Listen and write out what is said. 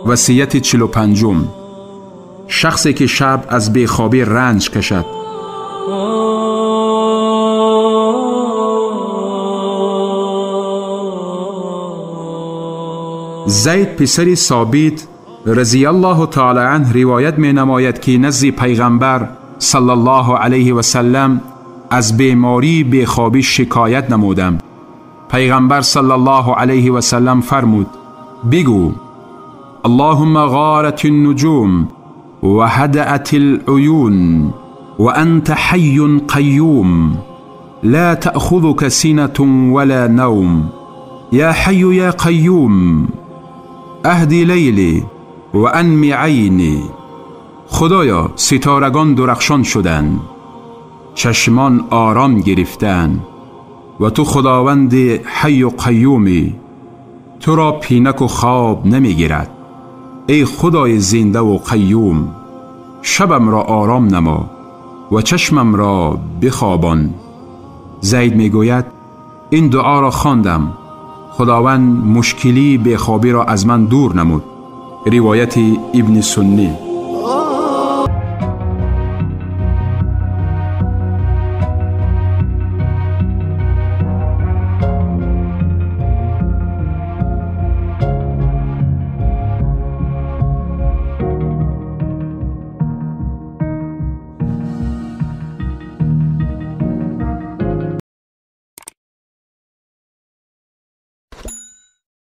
وصیت 45، شخصی که شب از بیخوابی رنج کشد. زید پسر ثابت رضی الله تعالی عنه روایت می نماید که نزد پیغمبر صلی الله علیه و سلم از بیماری بیخوابی شکایت نمودم. پیغمبر صلی الله علیه و سلم فرمود: بگو اللهم غارت النجوم وهدأت العيون وأنت حي قيوم لا تأخذك سنة ولا نوم يا حي يا قيوم اهدی لیلی و انمی عینی. خدایا ستارگان درخشان شدند، چشمان آرام گرفتند و تو خداوند حی و قیومی، تو را پینک و خواب نمیگیرد. ای خدای زنده و قیوم، شبم را آرام نما و چشمم را بخوابان. زید میگوید این دعا را خواندم، خداوند مشکلی بیخوابی را از من دور نمود. روایت ابن سنی.